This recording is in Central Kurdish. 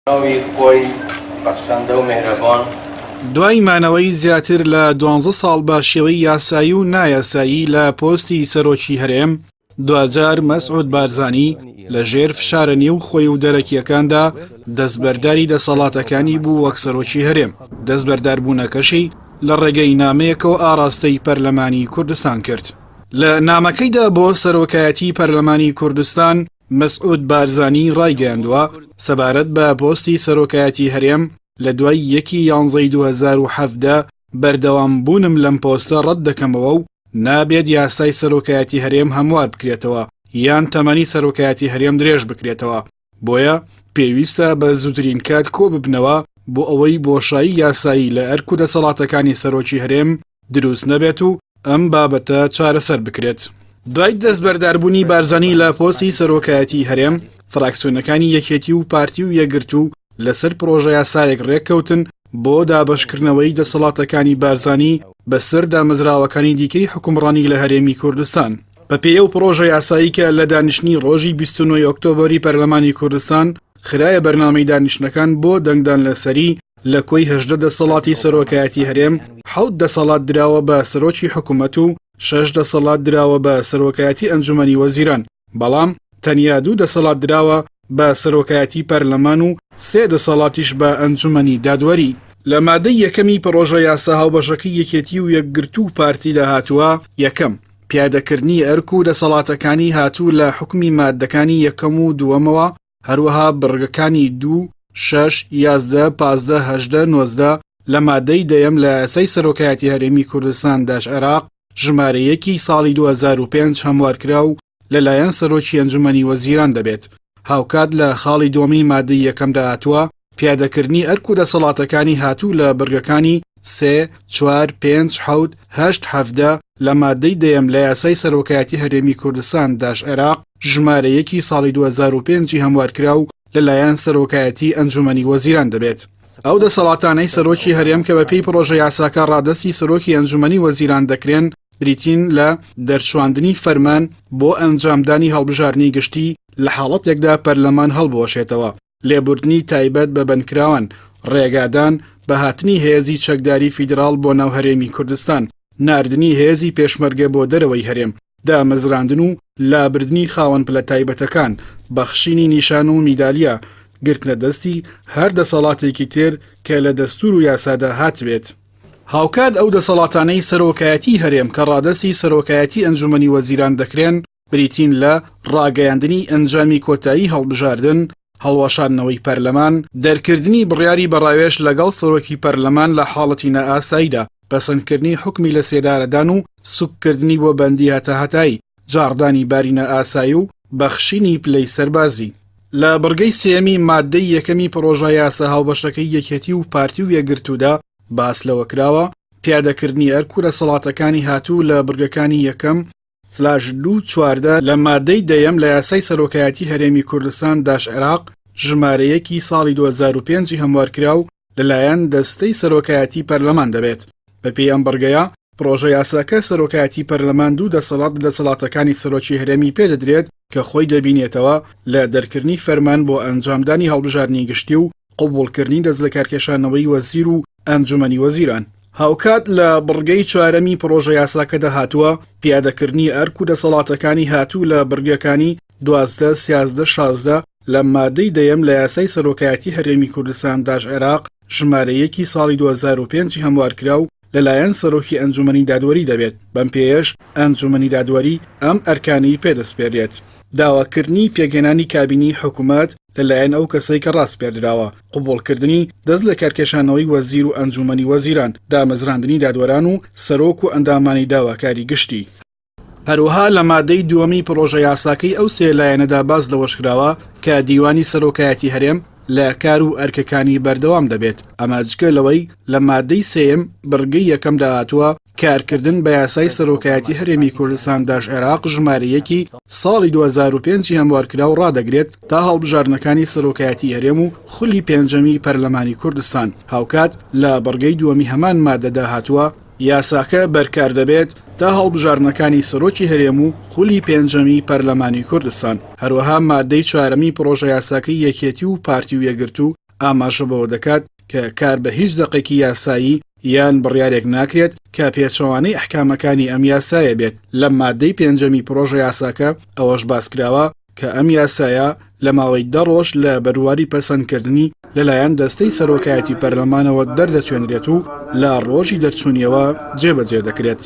ناوی خوای بەخشندە و میهرەبان. دوای مانەوەی زیاتر لە دوانزە ساڵ بە شێوەی یاسایی و نایاسایی لە پۆستی سەرۆکی هەرێم، دواجار مەسعود بارزانی لە ژێر فشارە نێو خۆی و دەرەکییەکاندا دەستبەرداری دەسەڵاتەکانی بوو وەک سەرۆکی هەرێم، دەستبەرداربوونەکەشی لە ڕێگەی نامەیەکەوە ئاڕاستەی پەرلەمانی کوردستان کرد. لە نامەکەیدا بۆ سەرۆکایەتی پەرلەمانی کوردستان، مەسعود بارزانی ڕایگەیاندووە، سەبارەت بە پۆستی سەرۆکایەتی هەرێم لە دوای یەکی یانزەی 2017 بەردەوام بوونم لەم پۆستە ڕەت دەکەمەوە و نابێت یاسای سەرۆکایەتی هەرێم هەموار بکرێتەوە یان تەمەنی سەرۆکایەتی هەرێم درێژ بکرێتەوە، بۆیە پێویستە بە زووترین کات کۆببنەوە بۆ ئەوەی بۆشایی یاسایی لە ئەرک و دەسەڵاتەکانی سەرۆکی هەرێم دروست نەبێت و ئەم بابەتە چارەسەر بکرێت. دوای دەستبەرداربوونی بارزانی لە پۆستی سەرۆکایەتی هەرێم، فراکسیۆنەکانی یەکێتی و پارتی و یەکگرتوو لەسەر پڕۆژەیاسایەک رێککەوتن بۆ دابەشکردنەوەی دەسەڵاتەکانی بارزانی بەسەر دامەزراوەکانی دیکەی حوکمڕانی لە هەرێمی کوردستان. بەپێی ئەو پڕۆژەیاسایی کە لە دانیشتنی ڕۆژی 29 ئۆکتۆبەری پەرلەمانی کوردستان خرایە بەرنامەی دانیشتنەکان بۆ دەنگدان لەسەری، لە کۆی 18 دەسەڵاتی سەرۆکایەتی هەرێم، حەوت دەسەڵات دراوە بە سەرۆکی حکومەت و شەش دەسەڵات دراوە بە سەرۆکایەتی ئەنجومەنی وەزیران، بەڵام تەنیا دوو دەسەڵات دراوە بە سەرۆکایەتی پەرلەمان و سێ دەسەڵاتیش بە ئەنجومەنی دادوەری. لە مادەی یەکەمی پڕۆژە یاسا هاوبەشەکەی یەکێتی و یەکگرتوو و پارتیدا هاتووە، یەکەم، پیادەکردنی ئەرک و دەسەڵاتەکانی هاتوو لە حوکمی ماددەکانی یەکەم و دووەمەوە، هەروەها بڕگەکانی دوو، شەش، 11، 15، 18، 19 لە مادەی دەیەم لە یاسای سەرۆکایەتی هەرێمی کوردستان داش عێراق ژمارە یەکی ساڵی 2005 هەموارکراو لەلایەن سەرۆکی ئەنجومەنی وەزیران دەبێت. هاوکات لە خاڵی دووەمی مادەی یەکەمدا هاتووە، پیادەکردنی ئەرک و دەسەڵاتەکانی هاتوو لە بڕگەکانی سێ، چوار، پێنج، حەوت، هەشت، 17 لە مادەی دەیەم لە یاسای سەرۆکایەتی هەرێمی کوردستان داش عێراق ژمارە یەکی ساڵی 2005 ی هەموارکراو لەلایەن سەرۆکایەتی ئەنجومەنی وەزیران دەبێت. ئەو دەسەڵاتانەی سەرۆکی هەرێم کە بەپێی پڕۆژە یاساکە ڕادەستی سەرۆکی ئەنجومەنی وەزیران دەکرێن بریتین لە دەرچواندنی فەرمان بۆ ئەنجامدانی هەڵبژاردنی گشتی لە حاڵەتێکدا پەرلەمان هەڵبوەشێتەوە، لێبوردنی تایبەت بە بەندکراوان، ڕێگادان بە هاتنی هێزی چەکداری فیدراڵ بۆ ناو هەرێمی کوردستان، ناردنی هێزی پێشمەرگە بۆ دەرەوەی هەرێم، دامەزراندن و لابردنی خاوەن پلە تایبەتەکان، بەخشینی نیشان و میدالیا، گرتنە دەستی هەر دەسەڵاتێکی تر کە لە دەستور و یاسادا هاتبێت. هاوکات ئەو دەسەڵاتانەی سەرۆکایەتیی هەرێم کە ڕادەستی سەرۆکایەتی ئەنجومەنی وەزیران دەکرێن بریتین لە، ڕاگەیاندنی ئەنجامی کۆتایی هەڵبژاردن، هەڵوەشاندنەوەی پەرلەمان، دەرکردنی بڕیاری بە ڕاوێژ لەگەڵ سەرۆکی پەرلەمان لە حاڵەتی نائاساییدا، پەسەندکردنی حوکمی لەسێدارەدان و سوککردنی بۆ بەندی هەتاهەتایی، جاڕدانی باری نائاسایی و بەخشینی پلەی سەربازی. لە بڕگەی سێیەمی ماددەی یەکەمی پڕۆژە یاسا هاوبەشەکەی یەکێتی و پارتی و یەکگرتوودا باس لەوە کراوە، پیادەکردنی ئەرک و دەسەڵاتەکانی هاتوو لە بڕگەکانی یەکەم، سلاش دوو 14 لە مادەی دەیەم لە یاسای سەرۆکایەتی هەرێمی کوردستان داش عێراق ژمارە یەکی ساڵی 2005 هەموارکراو لەلایەن دەستەی سەرۆکایەتی پەرلەمان دەبێت. بەپێی ئەم بڕگەیە، پڕۆژە یاساکە سەرۆکایەتی پەرلەمان دوو دەسەڵات لە دەسەڵاتەکانی سەرۆکی هەرێمی پێدەدرێت کە خۆی دەبینێتەوە لە دەرکردنی فەرمان بۆ ئەنجامدانی هەڵبژاردنی گشتی و قبوڵکردنی دەستلەکارکێشانەوەی وەزیر و ئەنجومەنی وەزیران. هاوکات لە بڕگەی چوارەمی پڕۆژە یاساکەدا هاتووە، پیادەکردنی ئەرک و دەسەڵاتەکانی هاتوو لە بڕگەکانی، 12، 13، 16، لە مادەی دەیەم لە یاسای سەرۆکایەتی هەرێمی کوردستان داش عێراق ژمارە یەکی ساڵی 2005 هەموارکراو لەلایەن سەرۆکی ئەنجومەنی دادوەری دەبێت، بەم پێیەش ئەنجومەنی دادوەری ئەم ئەرکانەی پێدەسپێرێت. داواکردنی پێکهێنانی کابینەی حکومەت لەلایەن ئەو کەسەی کە ڕاسپێردراوە، قبوڵکردنی دەست لەکارکێشانەوەی وەزیر و ئەنجومەنی وەزیران، دامەزراندنی دادوەران و سەرۆک و ئەندامانی داواکاری گشتی. هەروەها لە مادەی دووەمی پڕۆژە یاساکەی ئەو سێ لایەنەدا باس لەوەشکراوە کە دیوانی سەرۆکایەتی هەرێم لە کار و ئەرکەکانی بەردەوام دەبێت، ئەمە جگە لەوەی لە مادەی سێیەم بڕگەی یەکەمدا هاتووە، کارکردن بە یاسای سەرۆکایەتی هەرێمی کوردستان داش عێراق ژمارە یەکی ساڵی 2005 هەموارکراو ڕادەگرێت تا هەڵبژاردنەکانی سەرۆکایەتی هەرێم و خولی پێنجەمی پەرلەمانی کوردستان. هاوکات لە بڕگەی دووەمی هەمان مادەدا هاتووە، یاساکە بەرکار دەبێت تا هەڵبژاردنەکانی سەرۆکی هەرێم و خولی پێنجەمی پەرلەمانی کوردستان. هەروەها مادەی چوارەمی پڕۆژەیاساکەی یەکێتی و پارتی و یەکگرتوو، ئاماژە بەوە دەکات کە کار بە هیچ دەقێکی یاسایی یان بڕیارێک ناکرێت کە پێچەوانەی ئەحکامەکانی ئەم یاسایە بێت. لە ماددەی پێنجەمی پڕۆژە یاساکە ئەوەش باسکراوە کە ئەم یاسایە لە ماوەی دە ڕۆژ لە بەرواری پەسەندکردنی لەلایەن دەستەی سەرۆکایەتی پەرلەمانەوە دەردەچوێنرێت و لە ڕۆژی دەرچوونیەوە جێبەجێ دەکرێت.